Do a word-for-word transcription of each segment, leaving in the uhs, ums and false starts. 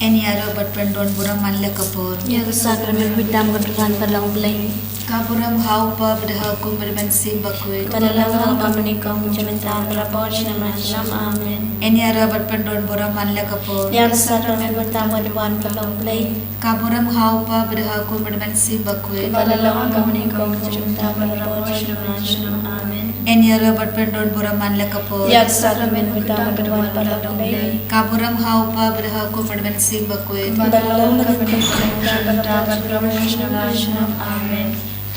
Yn ïaroh bad pyndon burom man la ka por. Ïa ka sakramen huid tam ka duwan ba long Blei. Ka burom ha u Kpa bad ha u Khun bad ha u Mynsiem Bakhuid. Ba la long ha ka bynta ka jong u Trai bad la por sha la shnong. Amen. Yn ïaroh bad pyndon burom man la ka por. Ïa ka sakramen huid tam ka duwan ba long Blei. Ka burom ha u Kpa bad ha u Khun bad ha u Mynsiem Bakhuid. Ba la long ha ka bynta ka jong u Trai bad la por sha la shnong. Amen. Yn ïaroh bad pyndon burom man la ka por. Ïa ka sakramen huid tam ka duwan ba long Blei. Ka burom ha u Kpa bad ha u Khun bad ha u Mynsiem Bakhuid. Ba la long ha ka bynta ka jong u Trai bad la por sha la shnong. Amen.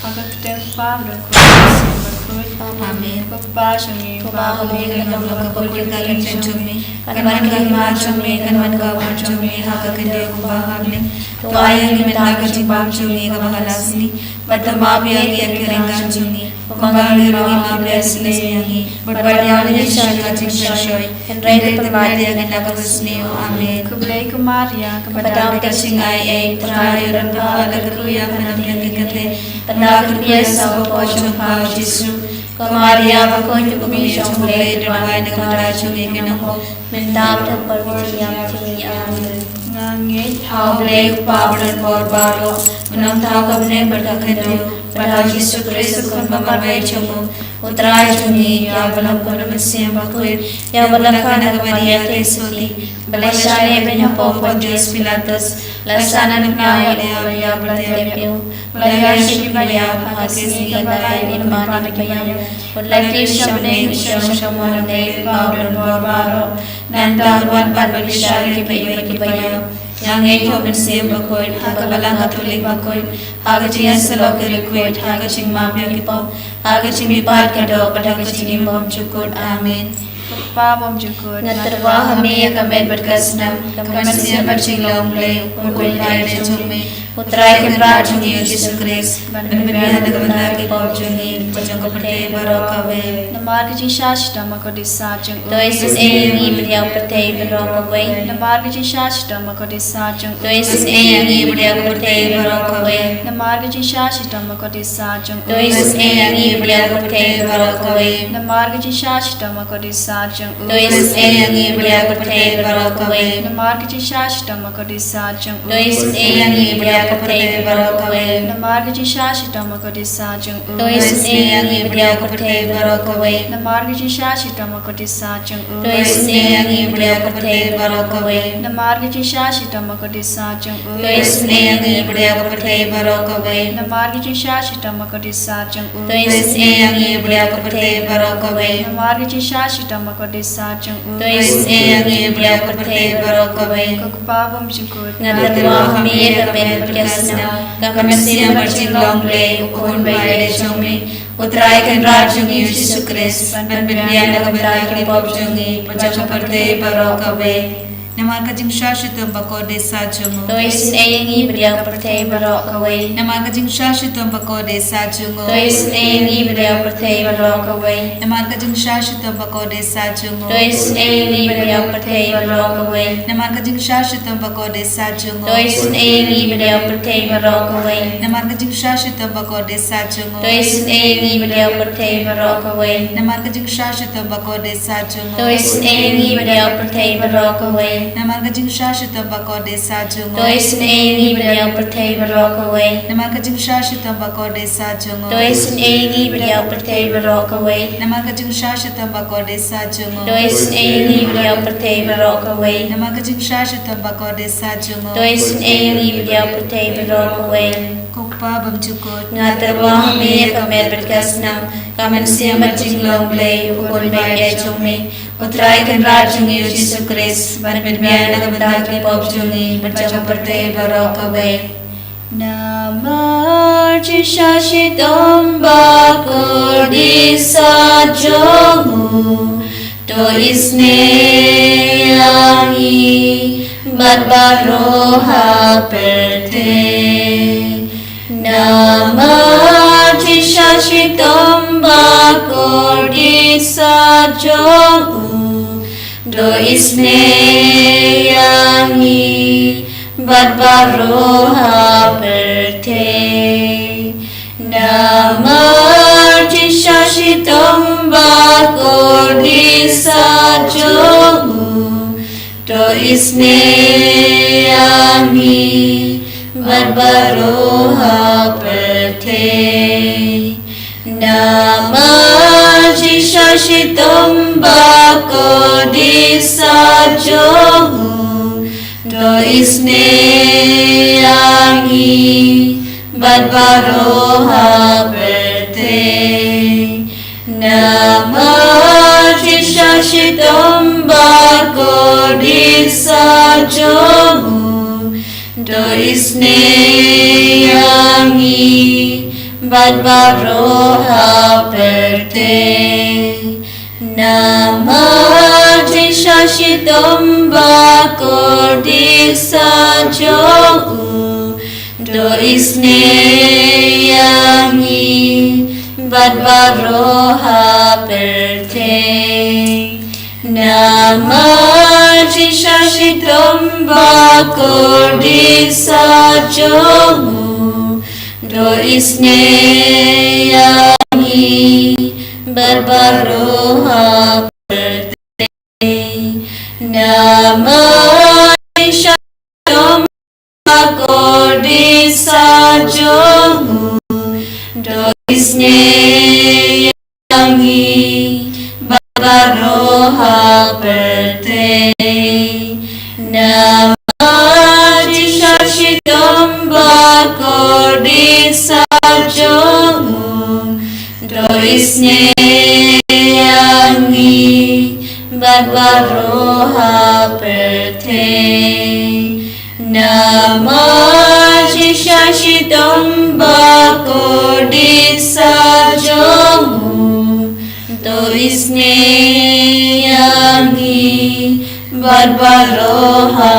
Ha ka kyrteng u Kpa bad u Khun bad u Mynsiem Bakhuid. Amen. Ko Kpa jong ngi uba ha bneng, kan long bakhuid ka kyrteng jong me. Kan wan ka hima jong me, kan wan ka mon jong me ha ka khyndew kumba ha bneng. To ai ïa ngi mynta ka jingbam jong ngi kaba ha la ka sngi. Bad to map ïa ngi ïa ki riewkhuid jong ngi, kumba ngi ruh ngi map ïa ki riewkhuid jong ngi. Bad wat ïa ngi sha ka jingpynshoi, hynrei to pynlait ïa ngi na ka basniew. Amen. Khublei ko Maria, kaba don bad ka jingaiei, U Trai u don bad pha, la kyrkhu ïa pha na pdeng ki kynthei, bad la kyrkhu ïa u kpoh jong pha u Jisu. Ko Maria bakhuid, ko kmie jong U Blei, to duwai na ka bynta jong ngi ki nongpop, mynta bad ha ka por jingïap jong ngi. Amen. Nga ngeit ha U Blei U Kpa badonbor baroh, u nongthaw ka bneng bad ka khyndew, bad ha U Jisu Khrist u Khun ba marwei jong u, U Trai jong ngi, ïa uba long khun u Mynsiem Bakhuid, ïa uba la kha na ka Maria theisotti, ba la shah leh beiñ hapoh Pontius Pilatus, la sah na ka bneng, la ïap, la ïap, la ïaid sha ki baïap, ha ka sngi kaba lai, u la pan na ki baïap, u la kiew sha bneng, u shong sha u mon U Blei Uba badonbor baroh. Nangta un wan pat ban bishar ïa kiba iwei bad kiba ïap. Nga ngeit ha u Mynsiem Bakhuid, ha ka Balang Katholik bakhuid, ha ka jingïasyllok ki riewkhuid, ha ka jingmap ïa ki pop, ha ka jingmihpat ka doh, bad ha ka jingim bymjukut. Amen. Ko Kpa bymjukut, nga tyrwa ha me ïa ka met bad ka snam, ka mynsiem bad jinglong Blei, u Khun baiadei jong me, U Trai Kynrad jong ngi u Jisu Khrist, ban pynbiang na ka bynta ki pop jong ngi, bad jong ka pyrthei baroh kawei. Namar ka jingshah shitom bad ka kordit sat jong u, to isynei ïa ngi bad ïa ka pyrthei baroh kawei. Namar ka jingshah shitom bad ka kordit sat jong u, to isynei ïa ngi bad ïa ka pyrthei baroh kawei. Namar ka jingshah shitom bad ka kordit sat jong u, to isynei ïa ngi bad ïa ka pyrthei baroh kawei. Namar ka jingshah shitom bad ka kordit sat jong u, to isynei ïa ngi bad ïa ka pyrthei baroh kawei. Namar ka jingshah shitom bad ka kordit sat jong u, to isynei ïa ngi bad ïa ka pyrthei baroh kawei. Namar ka jingshah shitom bad ka kordit sat jong u, to isynei ïa ngi bad ïa ka pyrthei baroh kawei. Namar ka jingshah shitom bad ka kordit sat jong u, to isynei ïa ngi bad ïa ka pyrthei baroh kawei. Namar ka jingshah shitom bad ka kordit sat jong u, to isynei ïa ngi bad ïa ka pyrthei baroh kawei. Namar ka jingshah shitom bad ka kordit sat jong u, to isynei ïa ngi bad ïa ka pyrthei baroh kawei. Namar ka jingshah shitom bad ka kordit sat jong u, to isynei ïa ngi bad ïa ka pyrthei baroh kawei. Ko Kpa bymjukut, nga tyrwa ha me ïa ka met bad ka snam, ka mynsiem bad jinglong Blei, u Khun baiadei jong me, U Trai Kynrad jong ngi u Jisu Khrist, ban pynbiang na ka bynta ki pop jong ngi, bad jong ka pyrthei baroh kawei. Namar ka jingshah shitom bad ka kordit sat jong u, to isynei ïa ngi bad ïa ka pyrthei baroh kawei. Namar ka jingshah shitom bad ka kordit sat jong u, to isynei ïa ngi bad ïa ka pyrthei baroh kawei. Namar ka jingshah shitom bad ka kordit sat jong u, to isynei ïa ngi bad ïa ka pyrthei baroh kawei. Namar ka jingshah shitom bad ka kordit sat jong u, to isynei ïa ngi bad ïa ka pyrthei baroh kawei. Namar ka jingshah shitom bad ka kordit sat jong u, to isynei ïa ngi bad ïa ka pyrthei baroh kawei. Namar ka jingshah shitom bad ka kordit sat jong u, to isynei ïa ngi bad ïa ka pyrthei baroh kawei. Namar ka jingshah shitom bad ka kordit sat jong u, to isynei ïa ngi bad ïa ka pyrthei baroh kawei. Namar ka jingshah shitom bad ka kordit sat jong u, to isynei ïa ngi bad ïa ka pyrthei baroh kawei. Namar ka jingshah shitom bad ka kordit sat jong u, to isynei ïa ngi bad ïa ka pyrthei baroh kawei. Namar ka jingshah shitom bad ka kordit sat jong u, to isynei ïa ngi bad ïa ka pyrthei baroh kawei. Ko Kpa bymjukut, nga tyrwa ha me ïa ka met bad ka snam, ka mynsiem bad jinglong Blei, u Khun baiadei jong me, U Trai Kynrad jong ngi u Jisu Khrist, ban pynbiang na ka bynta ki pop jong ngi, bad jong ka pyrthei baroh kawei. Namar jingshah shitom bad ka kordit sat jong u, to isynei ïa ngi bad baroh ha pyrthei. Namar jingshah shitom bad ka kordit sat jong u, to isynei ïa ngi bad baroh ha pyrthei. Namar jingshah shitom bad ka kordit sat jong u, to isynei ïa ngi bad baroh ha pyrthei. Namar jingshah shitom bakordit sat jong u, to isynei ïa ngi bad baroh ha pyrthei. Namar jingshah shitom bakordit sat jong u, to isynei ïa ngi bad baroh ha pyrthei. Namar jingshah shitom bakordit sat jong u, to isynei ïa ngi bad baroh ha pyrthei. Namar jingshah shitom bakordit sat jong u, to isynei ïa ngi bad baroh ha pyrthei. Namar jingshah shitom bakordit sat jong u, to isynei ïa ngi bad baroh ha pyrthei. Namar jingshah shitom bakordit sat jong u, to isynei ïa ngi bad baroh ha pyrthei. Namar jingshah shitom bakordit sat jong u, to isynei ïa ngi bad baroh ha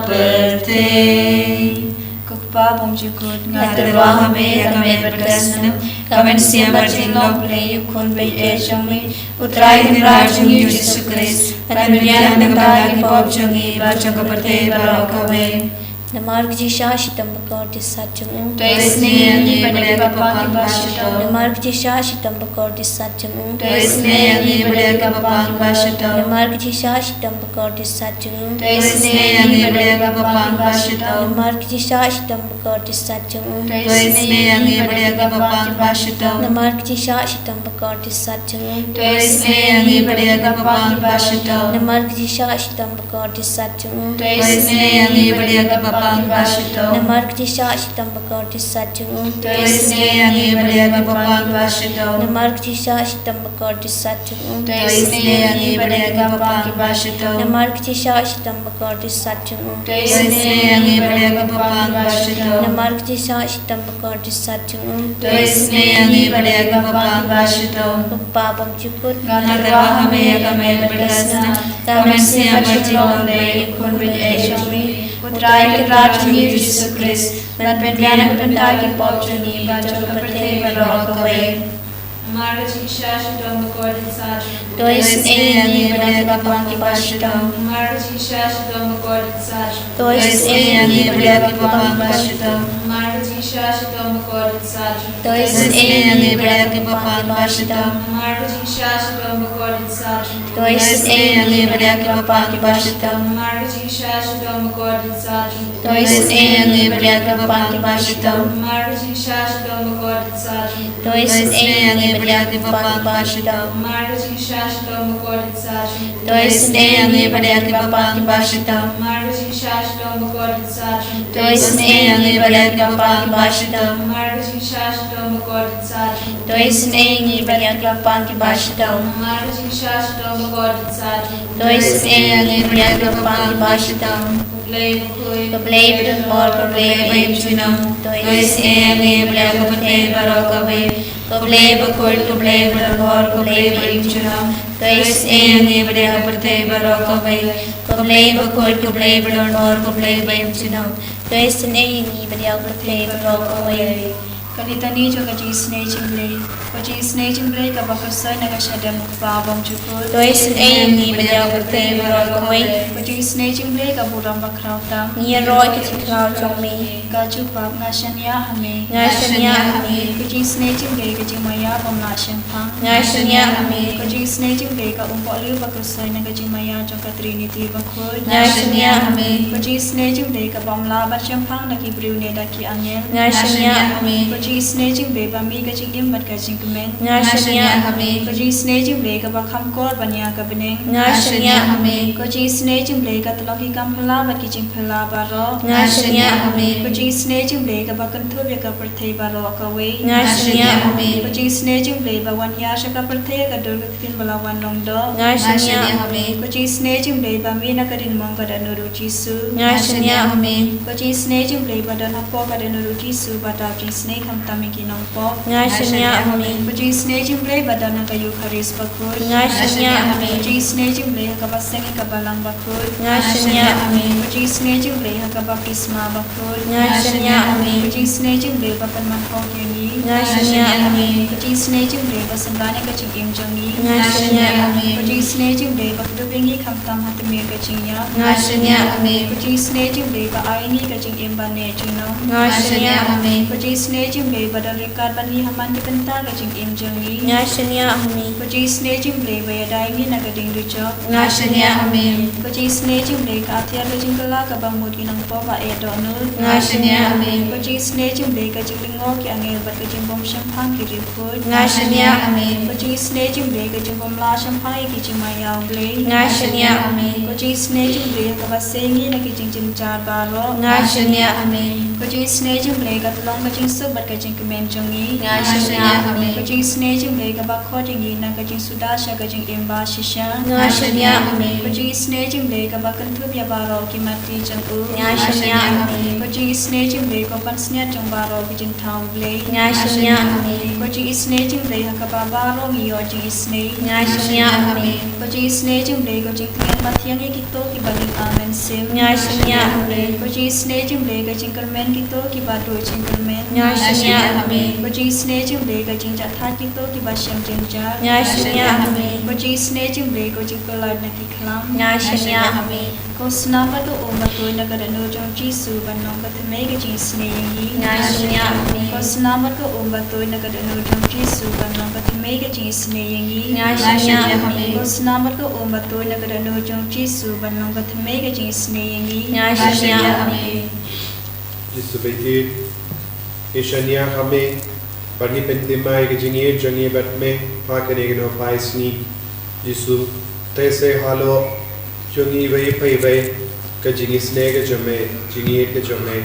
pyrthei. Ko Kpa bymjukut, nga tyrwa ha me ïa ka met bad ka snam, ka mynsiem bad jinglong Blei U Khun baieit jong me, U Trai Kynrad jong ngi U Jisu Khrist, ban pynbiang na ka bynta ki pop jong ngi bad jong ka pyrthei baroh kawei. Namar ka jingshah shitom bakordit sat jong u, to isynei ïa ngi bad ïa ki bapang kiba shitom. Namar ka jingshah shitom bakordit sat jong u, to isynei ïa ngi bad ïa ki bapang kiba shitom. Namar ka jingshah shitom bakordit sat jong u, to isynei ïa ngi bad ïa ki bapang kiba shitom. Namar ka jingshah shitom bakordit sat jong u, to isynei ïa ngi bad ïa ki bapang kiba shitom. Namar ka jingshah shitom bakordit sat jong u, to isynei ïa ngi bad ïa ki bapang kiba shitom. Namar ka jingshah shitom bakordit sat jong u, to isynei ïa ngi bad ïa ki bapang kiba shitom. Namar ka jingshah shitom bakordit sat jong u, to isynei ïa ngi bad ïa ki bapang kiba shitom. Namar ka jingshah shitom bakordit sat jong u, to isynei ïa ngi bad ïa ki bapang kiba shitom. Namar ka jingshah shitom bakordit sat jong u, to isynei ïa ngi bad ïa ki bapang kiba shitom. Namar ka jingshah shitom bakordit sat jong u, to isynei ïa ngi bad ïa ki bapang kiba shitom. Ko Kpa bymjukut, nga tyrwa ha me ïa ka met bad ka snam, ka mynsiem bad jinglong Blei U Khun baieit jong me, U Trai Kynrad jong ngi U Jisu Khrist, ban pynbiang na ka bynta ki pop jong ngi bad jong ka pyrthei baroh kawei. Namar ka jingshah shitom bakordit sat jong u, to isynei ïa ngi bad ïa ki bapang kiba shitom. Namar ka jingshah shitom bakordit sat jong u, to isynei ïa ngi bad ïa ki bapang kiba shitom. Namar ka jingshah shitom bakordit sat jong u, to isynei ïa ngi bad ïa ki bapang kiba shitom. Namar ka jingshah shitom bakordit sat jong u, to isynei ïa ngi bad ïa ki bapang kiba shitom. Namar ka jingshah shitom bakordit sat jong u, to isynei ïa ngi bad ïa ki bapang kiba shitom. Namar ka jingshah shitom bakordit sat jong u, to isynei ïa ngi bad ïa ki bapang kiba shitom. Namar ka jingshah shitom bakordit sat jong u, to isynei ïa ngi bad ïa ki bapang kiba shitom. Namar ka jingshah shitom bakordit sat jong u, to isynei ïa ngi bad ïa ki bapang kiba shitom. Namar ka jingshah shitom bakordit sat jong u, to isynei ïa ngi bad ïa ki bapang kiba shitom. Namar ka jingshah shitom bakordit sat jong u, to isynei ïa ngi bad ïa ki bapang kiba shitom. Ko Blei bakhuid, ko Blei badonbor, ko Blei ba im junom, to isynei ïa ngi bad ïa ka pyrthei baroh kawei. Ko Blei bakhuid, ko Blei badonbor, ko Blei ba im junom, to isynei ïa ngi bad ïa ka pyrthei baroh kawei. Ko Blei bakhuid, ko Blei badonbor, ko Blei ba im junom, to isynei ïa ngi bad ïa ka pyrthei baroh kawei. Ka Litani jong ka Jingisynei Jingblei. Ka Jingisynei Jingblei kaba pynshoi na ka shadem u Kpa bymjukut, to isynei ïa ngi bad ïa ka pyrthei baroh kawei. Ka Jingisynei Jingblei ka burom bakhraw tam. Ngi ïaroh ïa ka jingkhraw jong me. Ka jubab, nga shaniah ha me. Nga shaniah ha me. Ka Jingïaseng jingïaseng ka jingmaïa bym lah shemphang. Nga shaniah ha me. Ka jingïaseng jingïaseng ka umpohliew ba khuslai na ka jingmaïa jong ka Trinity bakhuid. Nga shaniah ha me. Ka jingïaseng jingïaseng ka bym lah ban shemphang da ki briew ne da ki angel. Nga shaniah ha me. Ka jingïaseng jingïaseng ba mih ka jingim bad ka jingkmen. Nga shaniah ha me. Ka jingïaseng jingïaseng kaba kham kor ban ïa ka bneng. Nga shaniah ha me. Ka jingïaseng jingïaseng ka tyllong ki kam phylla bad ki jingphylla baroh. Nga shaniah ha me. Ka jingïaseng jingïaseng kaba kynthup ïa ka pyrthei baroh kawei. Nga shaniah ha me. Ka jingïaseng jingïaseng ba wan ïa sha ka pyrthei ka dur ka ktien ba la wan long doh. Nga shaniah ha me. Ka jingïaseng jingïaseng ba mih na ka dien mong ka Dohnud u Jisu. Nga shaniah ha me. Ka jingïaseng jingïaseng ba don hapoh ka Dohnud u Jisu ba dap jingïaseng khamtam ïa ki nongpop. Nga shaniah ha me. Ka jingïaseng jingïaseng ba don ha ka Eukharist bakhuid. Nga shaniah ha me. Ka jingïaseng jingïaseng ha kaba seng ïa ka Balang bakhuid. Nga shaniah ha me. Ka jingïaseng jingïaseng ha ka Baptisma bakhuid. Nga shaniah ha me. Ka jingïaseng jingïaseng ba pynmaham ïa ngi. Nga shaniah ha me. Ka jingïaseng jingïaseng ba synran ïa ka jingim jong ngi. Nga shaniah ha me. Ka jingïaseng jingïaseng ba kdup ïa ngi khamtam ha tmier ka jingïap. Nga shaniah ha me. Ka jingïaseng jingïaseng ba ai ngi ka jingim ba neh junom. Nga shaniah ha me. Ka jingïaseng jingïaseng ba don ryngkat bad ngi ha man ki bynta ka jingim jong ngi. Nga shaniah ha me. Ka jingïaseng jingïaseng ba ïada ïa ngi na ka diengdujok. Nga shaniah ha me. Ka jingïaseng jingïaseng ka atiar ka jingkylla kaba mut ki nongpop ba eh dohnud. Nga shaniah ha me. Ka jingïaseng jingïaseng ka jinglyngngoh ki angel bad ka jingbymshemphang ki riewkhuid. Nga shaniah ha me. Ka jingïaseng jingïaseng ka jingbymlah shemphang ïa ki jingmaïa U Blei. Nga shaniah ha me. Ka jingïaseng jingïaseng ha kaba sei ngi na ki jingjynjar baroh. Nga shaniah ha me. Ka jingïaseng jingïaseng ka tyllong ka jingsuk bad ka jingkmen jong ngi. Nga shaniah ha me. Ka jingïaseng jingïaseng kaba khot ïa ngi na ka jingsuda sha ka jingim ba shisha. Nga shaniah ha me. Ka jingïaseng jingïaseng kaba kynthup ïa baroh ki mati jong u. Nga shaniah ha me. Ka jingïaseng jingïaseng ka pansngiat jong baroh ki jingthaw Blei. Nga shaniah ha me. Ka jingïaseng jingïaseng ha kaba baroh ngi ïoh jingïaseng. Nga shaniah ha me. Ka jingïaseng jingïaseng ka jingtngen ba thiang ïa kito kiba ling amen sim. Nga shaniah ha me. Ka jingïaseng jingïaseng ka jingkyrmen kito kiba duh jingkyrmen. Nga shaniah ha me. Ka jingïaseng jingïaseng ka jingjahthait kito kiba shem jynjar. Nga shaniah ha me. Ka jingïaseng jingïaseng ka jingpyllait na ki khlam. Nga shaniah ha me. Ko snam bad ko um ba tuid na ka Dohnud jong u Jisu ban long ka thymmei ka jingisynei ïa ngi. Nga shaniah ha me. Ko snam bad ko um ba tuid na ka Dohnud jong u Jisu ban long ka thymmei ka jingisynei ïa ngi. Nga shaniah ha me. Ko snam bad ko um ba tuid na ka Dohnud jong u Jisu ban long ka thymmei ka jingisynei ïa ngi. Nga shaniah ha me. Jisu ba ïeit, ngi shaniah ha me bad ngi pynthymmai ka jingïeit jong ngi bad me ha kane ka nohphai sngi. Jisu, te sei halor jong ngi iwei pa iwei ka jingisynei ka jong me, jingïeit ka jong me.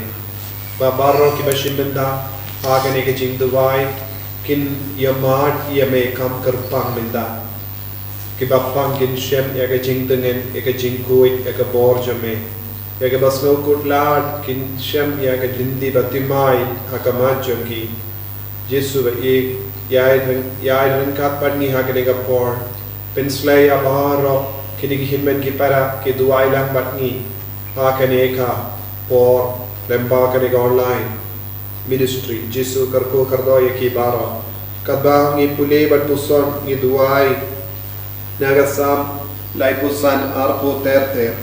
Ba baroh kiba shim bynta ha kane ka jingduwai kin ïamad ïa me kham kyrpang mynta. Kiba pang kin shem ïa ka jingtngen, ïa ka jingkhuid, ïa ka bor jong me. Ïa kiba sngewkhuslai kin shem ïa ka lynti ba thymmai ha khmat jong ki. Jisu ba ïeit, ïai ryng, ïai ryngkat bad ngi ha kane ka por. Pynslei ïa baroh kine ki hynmen ki para ki duwai lang bad ngi ha kane ka por lyngba kane ka online ministry. Jisu kyrkhu kyrdoh ïa ki baroh. Katba ngi pule bad puson ngi duwai na ka Salm laiphew san arphew ter ter.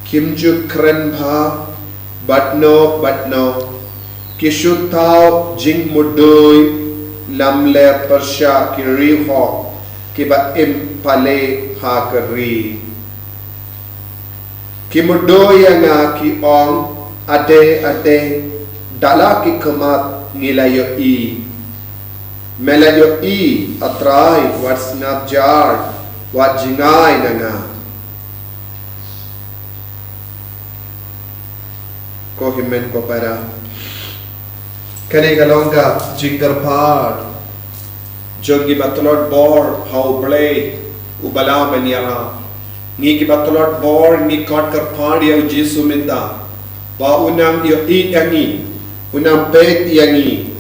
Kim ju kren bha bad no bad no. Ki shu thaw jingmudui lamler pyrshah ki riewhok kiba im pale ha ka ri. Ki mudui ïa nga ki ong, ade ade, da la ki khmat ngi la ïohi. Me la ïohi, A Trai, wat sngap jar, wat jngai na nga. Ko hynmen ko para, kane ka long ka jingkyrpad jong ngi ba tlot bor ha U Blei uba la ban ïarap. Ngi kiba tlot bor ngi khot kyrpad ïa U Jisu mynta ba un nang ïohi ïa ngi, un nang peit ïa ngi,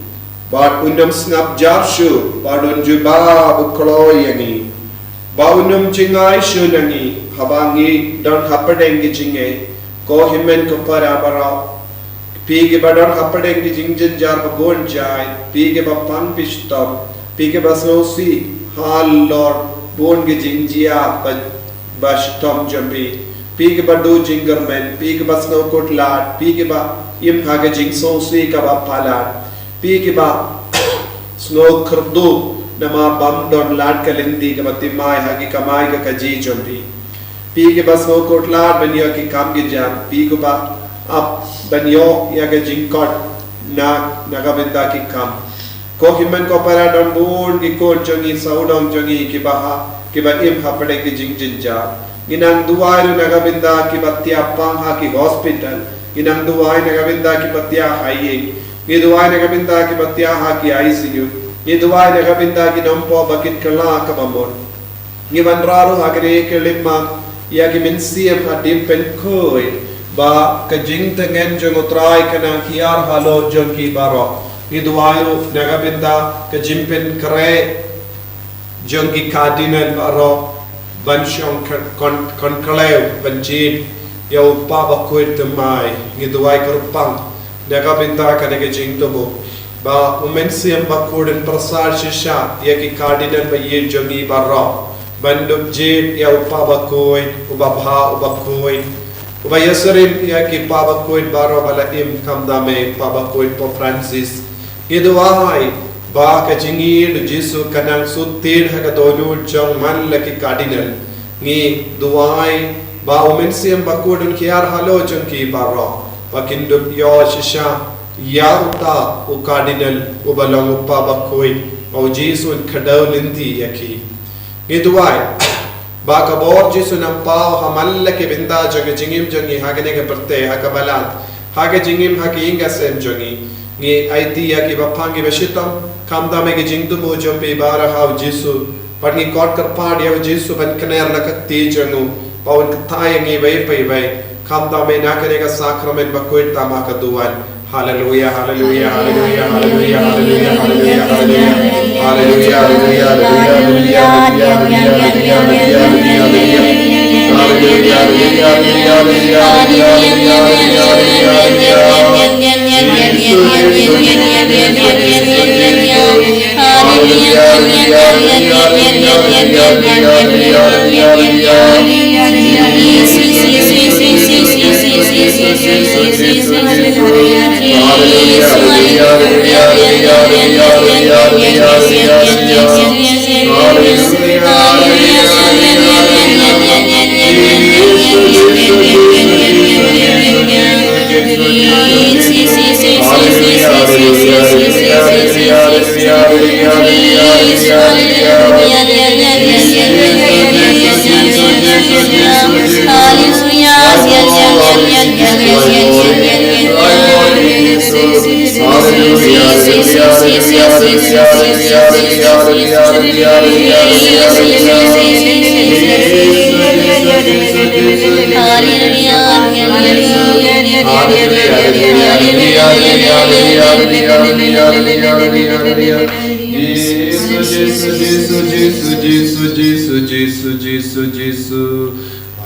bad un nang sngap jar shuh, bad un jubab kloi ïa ngi, ba un nang jngai shuh na ngi haba ngi don hapdeng ki jingeh. Ko hynmen ko para baroh, phi kiba don hapdeng ki jingjynjar ba bun jait, phi kiba pang phi shitom, phi kiba sngewsih halor bun ki jingjia ba, ba shitom jong phi, phi kiba duh jingkyrmen, phi kiba sngewkhuslai, phi kiba im ha ka jingsngewsih kaba palat, phi kiba Sngewkyrduh namar bym don lad ka lynti kaba thymmai ha ki kamai ka kajih jong phi. Phi kiba sngewkhuslai ban ïoh ki kam ki jam, phi kiba ap ban ïoh ïa ka jingkot na, na ka bynta ki kam. Ko hynmen ko para, don bun ki khun jong ngi, sawdong jong ngi kiba ha, kiba im hapdeng ki jingjynjar. Ngi nang duwai ruh na ka bynta kiba thiah pang ha ki hospital. Ngi nang duwai na ka bynta kiba thiah ha ïing. Ngi duwai na ka bynta kiba thiah ha ki I C U. Ngi duwai na ka bynta ki nongpop ba kin kylla kaba mut. Ngi wanrah ruh ha kane ka lipmat ïa ki mynsiem hadien pynkhuid ba ka jingtngen jong U Trai ka nang hiar halor jong ki baroh. Ngi duwai ruh na ka bynta ka jingpynkhreh jong ki Cardinal baroh ban shong kon-, conclave ban jied ïa u Kpa Bakhuid thymmai. Ngi duwai kyrpang na ka bynta kane ka jingthmu ba U Mynsiem Bakhuid un pyrsad shisha ïa ki Cardinal ba ïeit jong ngi baroh ban dup jied ïa u Kpa Bakhuid, uba bha, uba khuid, uba ïasyriem ïa ki Kpa Bakhuid baroh ba la im, khamtam eh Kpa Bakhuid Pope Francis. Ngi duwai ba ka jingïeit U Jisu ka nang sut tied ha ka dohnud jong man la ki Cardinal. Ngi duwai ba U Mynsiem Bakhuid un hiar halor jong ki baroh ba kin dup ïoh shisha ïa uta u Cardinal uba long u Kpa Bakhuid, ba U Jisu un kdew lynti ïa ki. Ngi duwai ba ka bor Jisu un paw ha man la ki bynta jong ka jingim jong ngi ha kane ka pyrthei, ha kaba lad, ha ka jingim, ha ka ïing ka sem jong ngi. Ngi aiti ïa kiba phang, kiba shitom, khamtam eh ka jingthmu jong phi baroh ha U Jisu. Bad ngi khot kyrpad ïa U Jisu ban kner la ka kti jong u, ba un kynthah ïa ngi iwei pa iwei, khamtam eh na kane ka Sakramen Bakhuid tang ha ka duwan. Haleluia, haleluia, haleluia, haleluia, haleluia, haleluia, haleluia.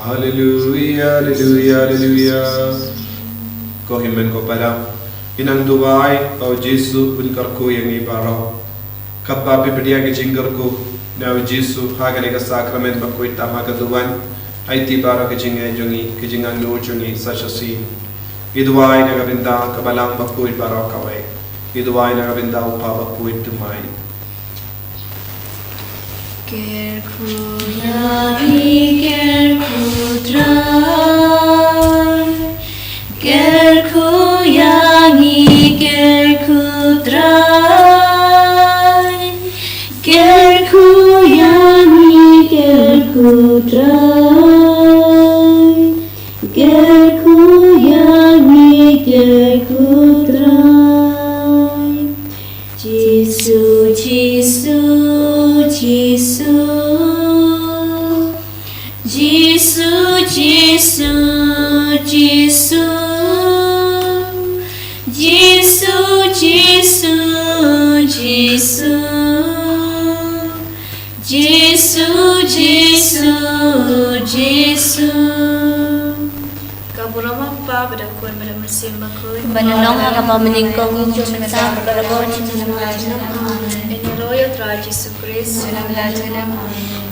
Haleluia, haleluia, haleluia. Ko hynmen ko para, ngi nang duwai ba U Jisu un kyrkhu ïa ngi baroh. Katba phi pdiang ka jingkyrkhu na U Jisu ha kane ka Sakramen Bakhuid tang ha ka duwan, aiti baroh ka jingngeit jong ngi, ka jingangnud jong ngi sa shisien. Ngi duwai na ka bynta ka Balang Bakhuid baroh kawei. Ngi duwai na ka bynta U Kpa Bakhuid thymmai. Kyrkhu ïa ngi, kyrkhu Trai. Kyrkhu ïa ngi, kyrkhu Trai. Kyrkhu ïa ngi, kyrkhu Trai. Kyrkhu ïa ngi, kyrkhu Trai. Jisu, Jisu, Jisu. Jisu, Jisu, Jisu. Jisu, Jisu, Jisu. Jisu, Jisu, Jisu. Ka burom ha U Kpa, bad ha U Khun, bad ha U Mynsiem Bakhuid. Kaba nyngkong, mynta, bad baroh shi. Amen. Ïaroh ïa U Trai Jisu Khrist. Amen.